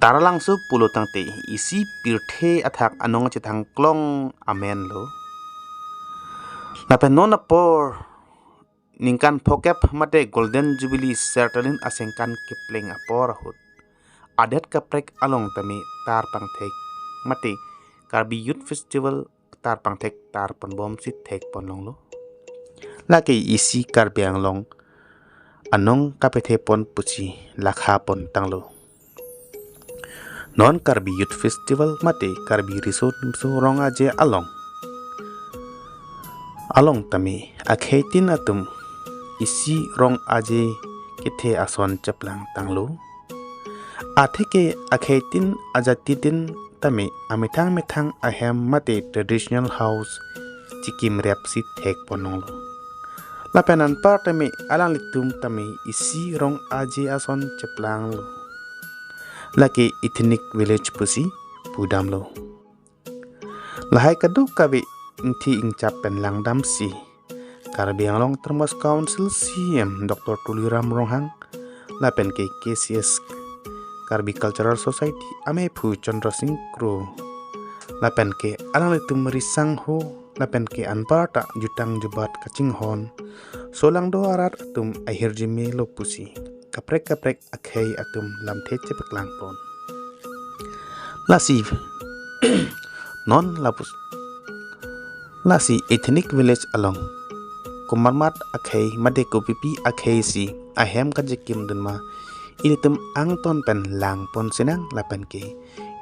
Taralangso pulo tangte isi pirthe athak anong chithang klong amen lo. Lapen non apor ningkan phokep mate Golden Jubilee sertalin asengkan kipleng apor hut. Adet kaprek along tami tar pangthek mate Karbi Youth Festival tar pangthek tar ponbom sit thek ponlong lo. Laki isi Karbi Anglong anong kapethe pon puchi lakha pon tanglo. Non Karbi Youth Festival mate Karbi Resort so ronga je along. Along tami akhetin atum isi rong aje kithe ason chaplang tanglo. Atheke akhetin ajatitin tami amithang mithang ahem mate traditional house chikim rep si thek pononglo. Lapenan par tami alang litum tami isi rong aje ason chaplang lo. Laki ethnic village pusi pudam lo. Lahai kadu kabi inti ingcap pen langdam si Karbi Anglong Autonomous Council CM Dr. Tuliram Ronghang lapen ke KCS Karbi Cultural Society ame phu Chandra Singh Kro lapen ke alang litum risang ho lapen ke anparta jutang jubat kaching hon solang do arat atum ahir jime lo pusi kaprek kaprek akhei atum lamthe chepaklang pon lasi non lapus lasi ethnic village along kumarmat akhei made ko pipi akhei si ahem kajikim dunma ilitum angton pen lang pon sinang lapan ke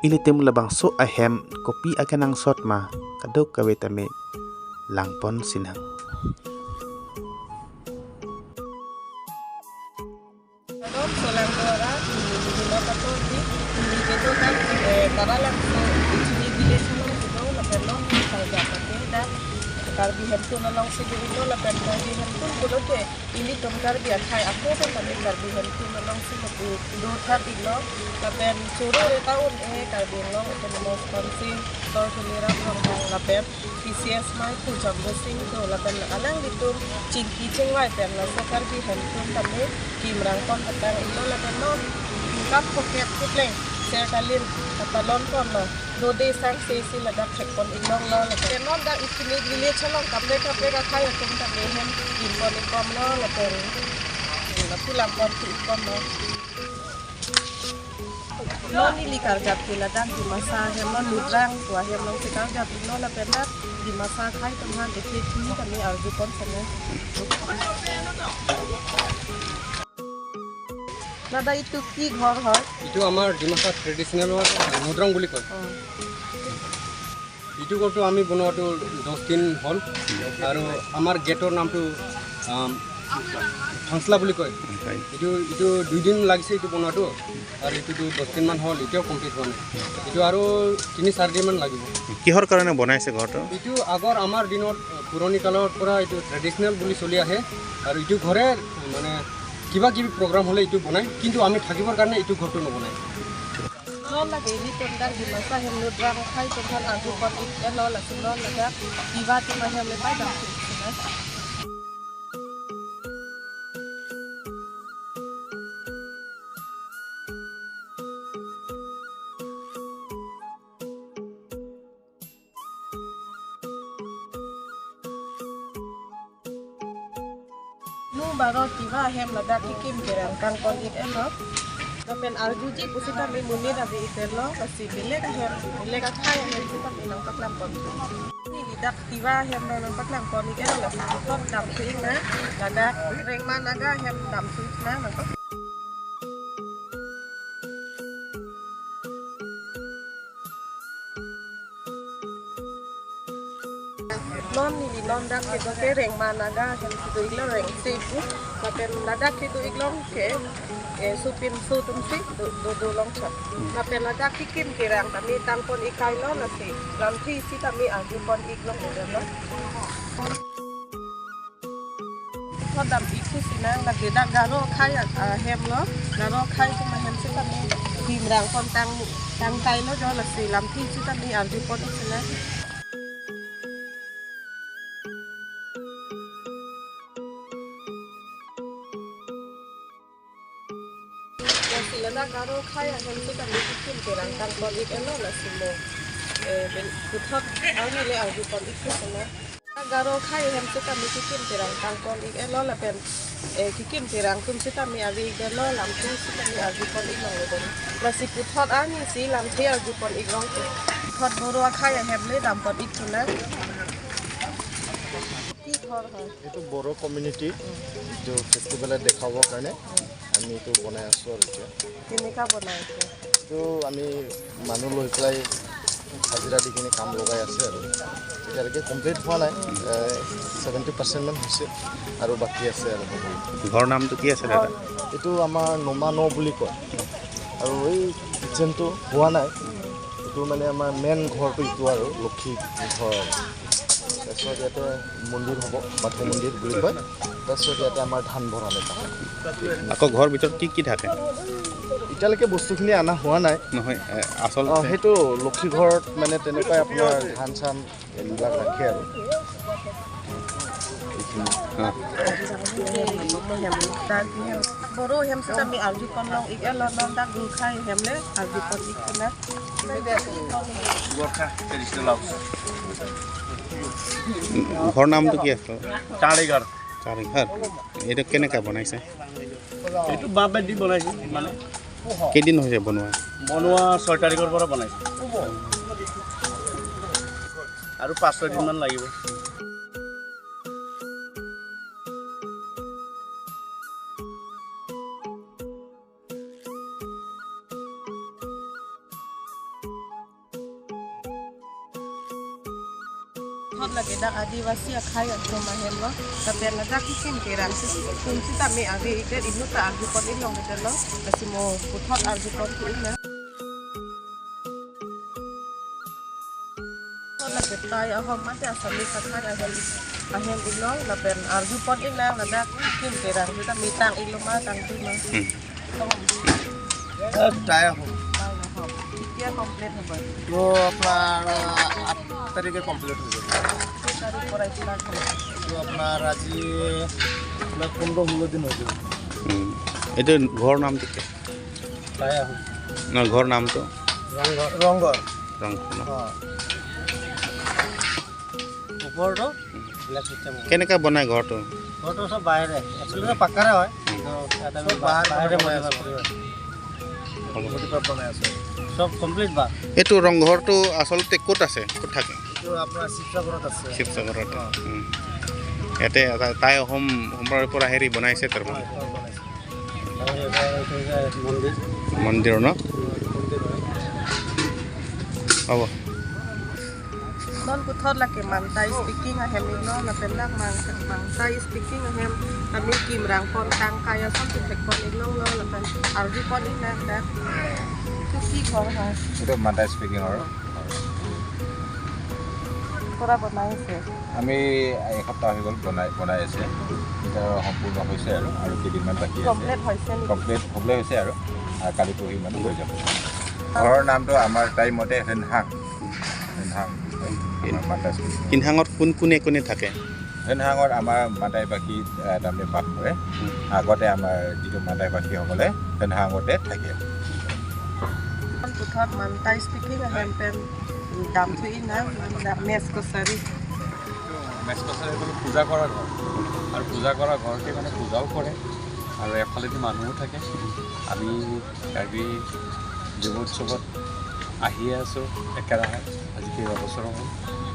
ilitum labang so ahem kopi akanang sot ma kadok kawetame lang pon sinang. Karbi hemtun along sigurilo la pen Karbi hemtun kulote ili tom Karbi akhai ako to tame Karbi hemtun along silu do thar ilo la pen churu re taun e Karbi Anglong Autonomous Council tor Tuliram Ronghang la pen PCS mai khu Chandra Singh to la pen alang litum chingki chengwai pen la so Karbi hemtun tame kimrang kon patang ilo la pen no kap poket kutleng sertalin katalon kon lo dode sang se si ladak thekon ilong lo la pen non da ethnic village along kaple kaple ka khai atum tame hem kimpon ikom lo la pen la pulam pon tu ikom lo non ni likar jap ke ladak di masa hem lo nudrang tua hem lo sikar jap lo la pen dak di masa khai tumhan dekhe thi tame arju pon sane. দাদা ইটো কি ঘৰ হয়? ইটো আমাৰ Dimasa traditional মুদ্ৰং বুলি কয়। ইটো ঘৰটো আমি বনোৱাটো 10 দিন হ'ল আৰু আমাৰ গেটৰ নামটো ফাংচলা বুলি কয়। ইটো ইটো 2 দিন লাগিছে ইটো বনোৱাটো আৰু ইটোতো 10 দিনমান হ'ল, এতিয়াও কমপ্লিট হোৱা নাই। ইটো আৰু 3-4 দিনমান লাগিব। কিহৰ কাৰণে বনাইছে ঘৰটো? ইটো আগৰ আমাৰ দিনত পুৰণি কালৰ পৰা এইটো ট্ৰেডিশ্যনেল বুলি চলি আহে আৰু ইটো ঘৰে মানে কিবা কিবি প্ৰগ্ৰাম হ'লে এইটো বনায়, কিন্তু আমি থাকিবৰ কাৰণে এইটো ঘৰটো নবনায়। Baro tiba hem ladak kikim kerang kang kon it elo lapen arjuji pusita mi muni rabi itelo kasi bile ka hem bile ka khai hem sita mi nang paklam kon ni lidak tiba hem nang paklam kon it elo la top dam suing na ladak rengma naga hem dam suing na nang non ni non dak ke ke rengma naga hem tu iglo reng sipu lapen ladak ke tu iglong ke supin sutum si do do long cha lapen ladak kikim kerang tami tangpon ikai lo la si lamthi si tami aju pon iglong lo thodam ikhu sinang la ke dak garo khai hem lo garo khai kuma hem si tami bimrang pon tang tang tai lo jo la si lamthi si tami aju pon sina. Lada garo khai ahem se tami kim kerang tang pon ik elo la simo ben kuthot ani le arju pon ik sana garo khai hem se tami kim kerang tang pon ik elo la pen kikim kerang tum se tami avi de lo lam tu se tami arju pon ik long le la si kuthot ani si lam the arju pon ik long thot boro khai ahem le dam pon ik thuna কি ঘৰ হয় এইটো Bodo community যিটো ফেষ্টিভেলত দেখাবৰ কাৰণে আমি এইটো বনাই আছোঁ। আৰু এতিয়া কেনেকুৱা বনাই আছে এইটো আমি মানুহ লৈ পেলাই হাজিৰা দি কিনে কাম লগাই আছে আৰু এতিয়ালৈকে কমপ্লিট হোৱা নাই, 70%মান হৈছে আৰু বাকী আছে। আৰু ঘৰৰ নামটো কি আছে দাদা? এইটো আমাৰ নমা ন বুলি কয়। আৰু এই কিটচেনটো হোৱা নাই, এইটো মানে আমাৰ মেইন ঘৰটো এইটো আৰু লক্ষী ঘৰ। তাৰপিছত ইয়াতে মন্দিৰ হ'ব, বাথৌ মন্দিৰ বুলি কয়। তাৰপিছত ইয়াতে আমাৰ ধান ভঁৰাল এটা। আকৌ ঘৰৰ ভিতৰত কি কি থাকে? এতিয়ালৈকে বস্তুখিনি অনা হোৱা নাই। নহয়, আচল সেইটো লক্ষী ঘৰত মানে তেনেকুৱাই আপোনাৰ ধান চান এইবিলাক ৰাখে আৰু এইখিনি। Bodo hem se tami arju pon long ik elo long dak gu khai hem le arju pon ik na Gorkha traditional house. ঘৰ নামটো কি আছে? চাৰিঘৰ। চাৰিঘৰ। এইটো কেনেকৈ বনাইছে? এইটো বাঁহ বেত দি বনাইছে। মানে কেইদিন হৈছে বনোৱা? বনোৱা 6 তাৰিখৰ পৰা বনাইছে আৰু 5-6 দিনমান লাগিব। Thot lage dak adivasi khai atho ma hem lo tapen la dak kim kerang se tum si tami avi ite inu ta arju pon ik long de lo asimo puthot arju pon ku na thot lage tai ahom ma te asami khai ahem ahem ik lo la pen arju pon ik lang la dak kim kerang se tami tang ik lo ma tang tu ma tai ahom কেতিয়া complete হ'ব? তো আপোনাৰ 8 তাৰিখে complete হৈ যাব। তো আপোনাৰ আজি আপোনাৰ 15-16 দিন হৈ যাব। এইটো ঘৰৰ নামটো কি? তাই আহোঁ। নহয়, ঘৰৰ নামটো? ৰংঘৰ। ৰংঘৰ। ৰংঘৰ ন? অঁ, ওপৰটো ব্লেক চিষ্টেম। কেনেকৈ বনায় ঘৰটো? ঘৰটো চব বাহিৰে, একচুৱেলি পাক্কাৰে হয়, কিন্তু ইয়াত আমি বাহিৰে বনাই আছোঁ, বনাই আছোঁ চব কমপ্লিট বাঁহ। এইটো ৰংঘৰটো আচলতে ক'ত আছে, ক'ত থাকে? এইটো আপোনাৰ শিৱসাগৰত আছে। শিৱসাগৰত। ইয়াতে তাই অসম সম্প্ৰদায়ৰ পৰা হেৰি বনাইছে তাৰমানে মন্দিৰ। মন্দিৰ ন? হ'ব। Non kuthot lake mantai speaking ahem ino la pen lak mang mangtai speaking ahem tami kim rang pon tang kaya som tek pon ik long lo la pen arju pon ik na dak tu কি ঘৰ হয়? এইটো মান্তাই স্পিকিঙৰ পৰা বনাইছে। আমি এসপ্তাহ হৈ গ'ল বনাই বনাই আছে, এতিয়া সম্পূৰ্ণ হৈছে আৰু আৰু কেইদিনমান বাকী আছে। কমপ্লিট হৈছে নেকি? কমপ্লিট হ'বলৈ হৈছে আৰু কালি পৰহি মানে হৈ যাব। ঘৰৰ নামটো আমাৰ টাইমতে হেনহাং। হেনহাং মান্তাই স্পিকিং। হিনহাঙত কোন কোনে কোনে থাকে? হেনহাঙত আমাৰ মান্তাইবাসী তাৰমানে বাস কৰে। আগতে আমাৰ যিটো মান্তাইবাসীসকলে হেনহাঙতে থাকে। কুথত mantai speaking ahem pen dam thu ina match Kachari. Match Kachari বোলো পূজা কৰা ঘৰ, আৰু পূজা কৰা ঘৰতে মানে পূজাও কৰে আৰু এফালেদি মানুহো থাকে। আমি কাৰ্বি যুৱ উৎসৱত আহিয়ে আছোঁ একেৰাহে, আজি কেইবা বছৰো হ'ল।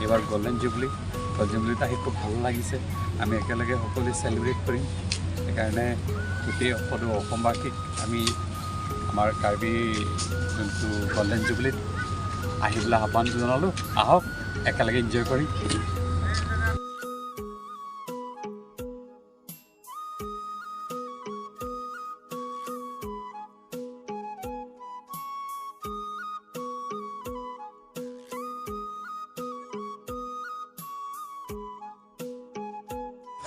এইবাৰ গল্ডেন জুবলি, গল্ডেন জুবলিত আহি খুব ভাল লাগিছে। আমি একেলগে সকলোৱে চেলিব্ৰেট কৰিম, সেইকাৰণে গোটেই সদৌ অসমবাসীক আমি আমাৰ কাৰ্বি যোনটো গল্ডেন জুবলিত আহিবলৈ আহ্বান জনালোঁ। আহক, একেলগে এনজয় কৰিম।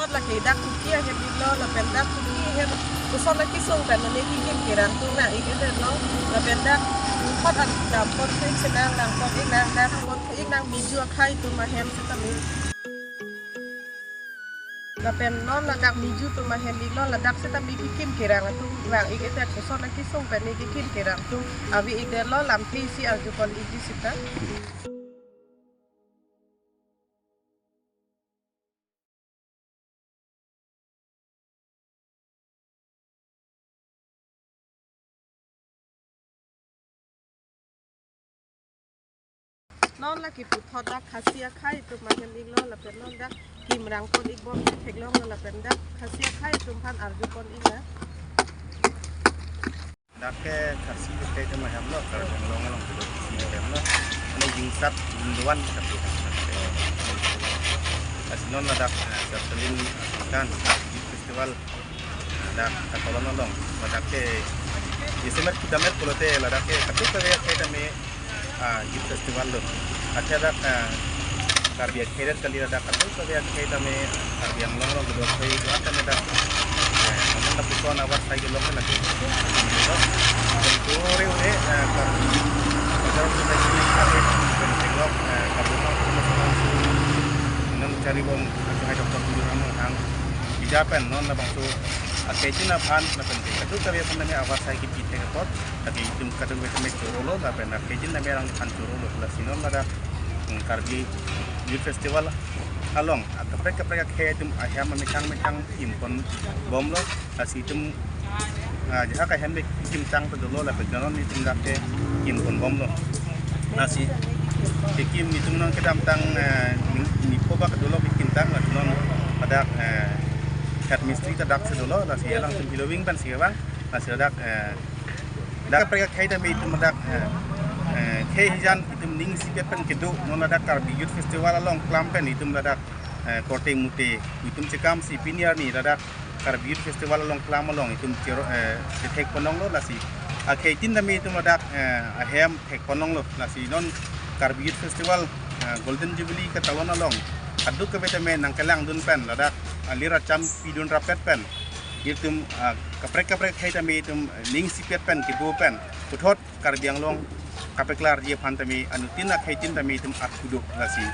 Thot lake dak kuki ahem ilo la pen dak kuki ahem usol laki sung pen ne ki kim kerang tu na ik de lo la pen dak thot an dam pon ik senang lang pon ik nang dak pon ik nang biju khai tu ma hem se tami Lapen non ladak miju tu mahem ilo ladak seta mi kikim kirang tu rang ik eta kuson ki song pen ni kikim kirang tu avi ik lo lamthi si arjupon iji sita. Non la ki puthot dak khasia khai tu mahem ilo lapen non dak kim rang pon ik bom theklong la pen dak khasia khai tum phan arju pon ik na dak ke khasi ke te mahem lo kar long long ke si hem lo ane jingsat duan tapi as non la dak sertelin kan festival dak katolon long dak ke yesemer kitamer pulote la dak ke katu ke ke me youth festival lo acha dak karbi khairat kali dak katu ke ke me karbi ang long long do khoi do ta me dak amon da puson awar sai long la ke to re ure karbi bazar society ni kare ben tenglok karbi nang cari bom acha doctor guru ram hang ijapen non la bangsu akaitina phan la pen ke katu ke phan me awar sai ki pi the ko tapi tum katu ke me chorolo la pen akaitin na me rang phan chorolo la sinon la da karbi youth festival along akaprek kaprek khe tum aham me chang im kon bom lo asi tum jaha ka hem kim chang to lo la pen non ni tum dak ke kim kon bom lo asi ke kim ni tum non ke dam tang ni pho ba ka do lo kim tang la non padak head mistri ta dak se do lo la si lang tum hilowing ban si bang la si dak dak prek khai da me tum dak khe hijan itum ning sipet pen kedu non dak karbi youth festival along klam pen itum dak korte mute itum chekam si piniar ni dak karbi youth festival along klam along itum chero thek ponong lo lasi a kheitin da me itum dak ahem thek ponong lo lasi non karbi youth festival golden jubilee ka talon along adu ke beta me nangkalang dun pen ladak alira cham pidun rapet pen itum kaprek kaprek khaita me itum ning sipet pen ki bo pen puthot karbiang long kapeklar je phantami anutin na khaitin tami itum akudo lasi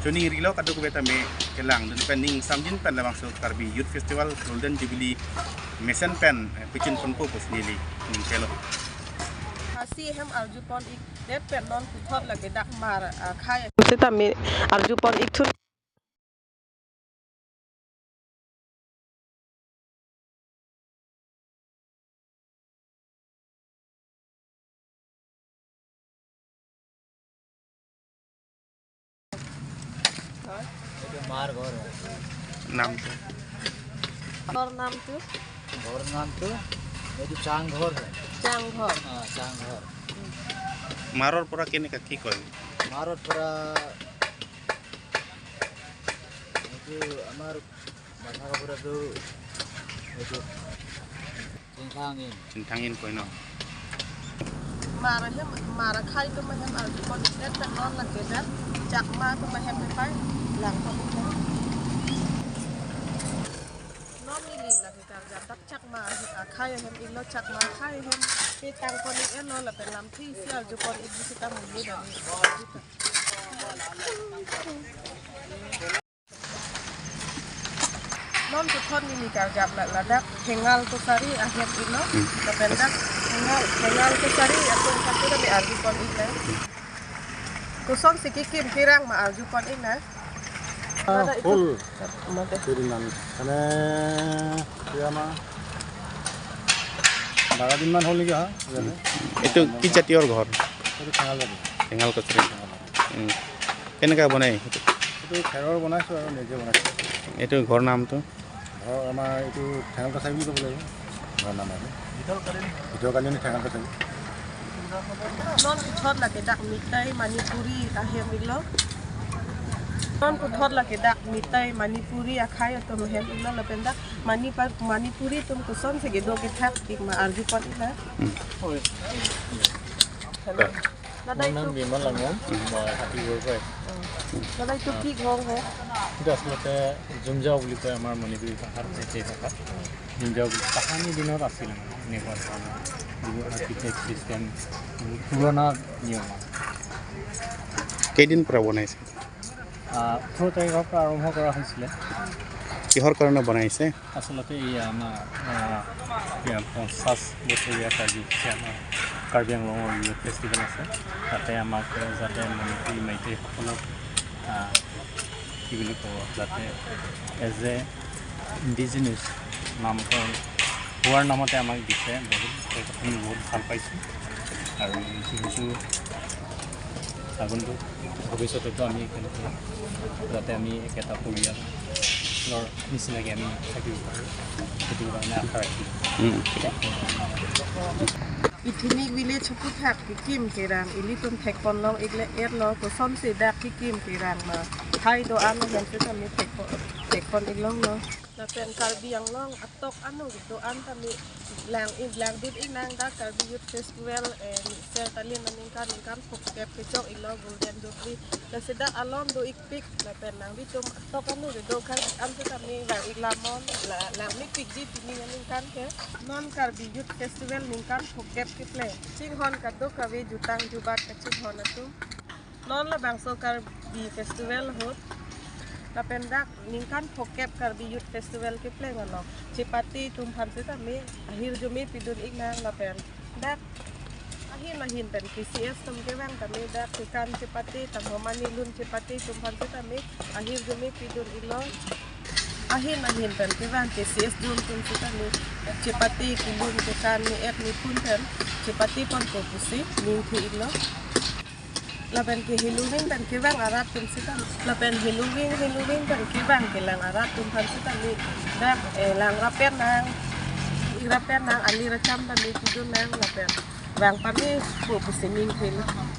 choni rilo kadu ke beta me kelang dun pen ning samjin pen labang so karbi youth festival golden jubilee mission pen pichin ponpo posnili ning kelo khasi hem arju pon ik det pen non puthot lage dak mar khai seta me arju pon ik thun মাৰ ঘৰ নামটো ঘৰ নামটো ঘৰ নামটো এইটো চাংঘৰ হয়। চাংঘৰ অঁ চাংঘৰ। মাৰৰ পৰা কেনেকা কি কয়? মাৰৰ পৰা এইটো আমাৰ মাথা কাপোৰটো এইটো চিন্থাঙিন চিন্থাঙিন কয় ন। মাৰা হেম মাৰা খাই তো mahem arju pon det pen non lage dak chakma to mahem pai lang pon non ni ling lage kar jam dak chakma khai hem ilo chakma khai hem pe tang pon ik elo la pen lam thi si arju pon ik sita mulu da ni non to thon ni kar jam la dak hengal to sari ahem ilo la pen dak hengal to sari atong satu da me arju pon ik na kuson sikikim kirang ma arju pon ik na হ'ল কেইদিনমান মানে এতিয়া আমাৰ 12 দিনমান হ'ল নেকি। এইটো কি জাতীয়ৰ ঘৰ? এইটো ঠেঙাল জাতি। ঠেঙাল কছাৰী। কেনেকৈ বনায় সেইটো? এইটো খেৰৰ বনাইছোঁ আৰু নিজে বনাইছোঁ। এইটো ঘৰ নামটো? ঘৰ আমাৰ এইটো ঠেঙাল কছাৰী বুলি ক'ব লাগিব। ঘৰৰ নাম আৰু শীতকালীন ঠেঙাল Kachari. Non puthot lage dak mitai manipuri ahem ilo non puthot lage dak mitai manipuri akhai to hem ilo la pen dak manipuri tum kuson se gedo ke thak ik ma arju pon ila দাদা নাম বিমল লাঙম, মই হাতীঘৰৰ পৰা। দাদা এইটো কি ঘৰ হয়? এইটো আচলতে জুমজাও বুলি কয় আমাৰ মণিপুৰী ভাষাত, মেইতেই ভাষাত জুমজাও বুলি। তাহানি দিনত আছিলে মানে এনেকুৱা ধৰণৰ যিবোৰ আৰ্কিটেক্ট চিষ্টেম, পুৰণা নিয়ম। কেইদিন পৰা বনাইছে? 18 তাৰিখৰ পৰা আৰম্ভ কৰা হৈছিলে। কিহৰ কাৰণে বনাইছে? আচলতে এই আমাৰ 50 বছৰীয়া কাৰ্যসূচী আমাৰ কাৰ্বি আংলঙৰ ইউথ ফেষ্টিভেল আছে, তাতে আমাক যাতে মণিপুৰী মাইতেসকলক কি বুলি ক'ব, যাতে এজ এ ইণ্ডিজিনিয়াছ নামকৰণ হোৱাৰ নামতে আমাক দিছে, বহুত সেই কথা আমি বহুত ভাল পাইছোঁ। আৰু যিহেতু আগন্তুক ভৱিষ্যততো আমি একেলগে যাতে আমি একেটা পৰিয়ালৰ নিচিনাকৈ আমি থাকিব পাৰোঁ, সেইটো কাৰণে আশা ৰাখিলোঁ। Ethnic village ku thak ki kim ke rang ili tum thek pon long ikle er lo ko som se dak ki kim ke rang ma thai do an hen se ta mi thek pon ik long lo la pen Karbi Anglong atok anu do an ta mi lang in lang dut ik nang da Karbi Youth Festival ser talin aning kan kan phok kep ke chok ik lo golden jubilee la se da alom do ik pik la pen nang bi tum atok anu do kan an se ta mi lang ik lamon la lang mi pik ji tini aning kan ke non Karbi Youth Festival ning kan phok kep ke ple ching hon ka do ka we jutang jubat ka ching hon atu non la bangso Karbi Festival hot la pen dak ning kan phokep Karbi Youth Festival ke ple ngano chipati tum phan se ta me ahir jumi pidun ik nang la pen dak ahin ahin pen KCS tum ke wang ta me dak kan chipati tam homani lun chipati tum phan se ta me ahir jumi pidun ilo ahin ahin pen ke wang KCS jum tum se ta me chipati kilun ke kan ni et ni phun pen chipati pon ko pusi ning thi ilo la pen ke hiluwing pen ke wang arat tum se ta la pen hiluwing hiluwing pen ke wang ke lang arat tum phan se ta mi dak lang rapen nang irapen nang ali racham ta mi pidun nang la pen wang pa mi pu pusi ning thi lo.